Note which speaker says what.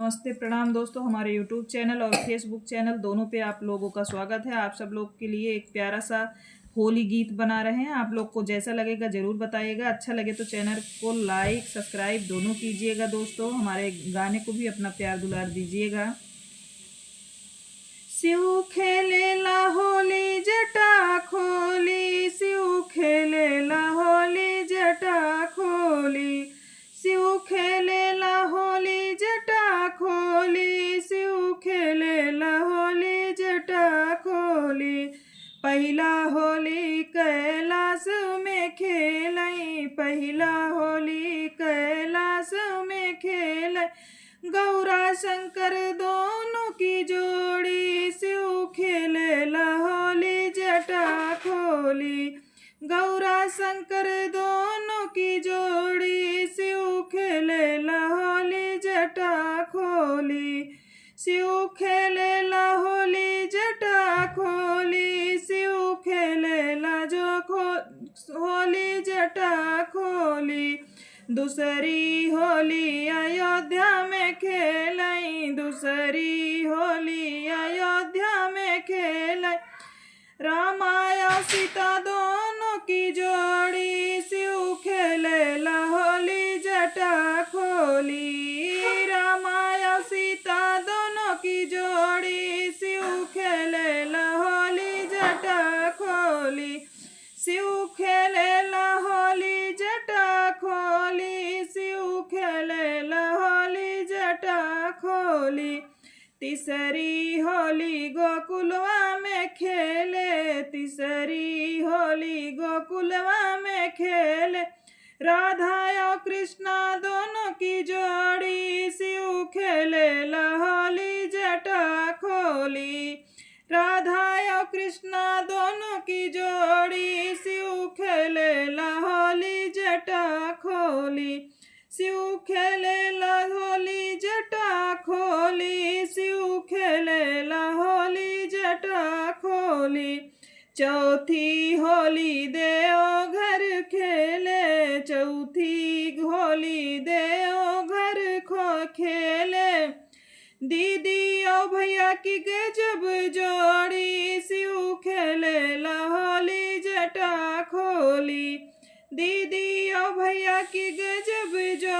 Speaker 1: नमस्ते, प्रणाम दोस्तों। हमारे यूट्यूब चैनल और फेसबुक चैनल दोनों पे आप लोगों का स्वागत है। आप सब लोग के लिए एक प्यारा सा होली गीत बना रहे हैं। आप लोग को जैसा लगेगा ज़रूर बताइएगा। अच्छा लगे तो चैनल को लाइक सब्सक्राइब दोनों कीजिएगा दोस्तों। हमारे गाने को भी अपना प्यार दुलार दीजिएगा। शिव खेलेला होली जटा खोली, शिव खेलेला होली जटा खोली, शिव खेलेला होली जटा खोली, शिव खेलेला होली जटा खोली। पहिला होली कैलाश में खेलई, पहिला होली कैलाश में खेलई, गौरा शंकर दोनों की जोड़ी, शिव खेलेला होली जटा खोली, गौरा शंकर दोनों की जोड़ी, शिव खेलेला होली जटा खोली, शिव खेलेला होली जटा खोली, शिव खेलेला जो खो होली जटा खोली। दूसरी होली अयोध्या में खेलई, दूसरी होली अयोध्या में खेलई, रामाया सीता दोनों की जोड़ी, शिव खेलेला होली जटा खोली, रामाया सीता दोनों की जोड़ी, शिव खेलेला होली जटा खोली, शिव खेलेला होली जटा खोली, शिव खेलेला होली जटा खोली। तीसरी होली गोकुलवा में खेले, तीसरी होली गोकुलवा में खेले, राधा और कृष्णा दोनों की जोड़ी, शिव खेलेला होली जटा खोली, राधा और कृष्णा दोनों की जोड़ी, शिव खेलेला होली जटा खोली, शिव खेलेला होली जटा खोली, शिव खेलेला होली जटा खोली। चौथी होली देव घर खेले, चौथी होली देव घर खो खेले, दीदी और भैया की गजब जोड़ी, शिव खेलेला होली जटा खोली, दीदी और भैया की गजब जो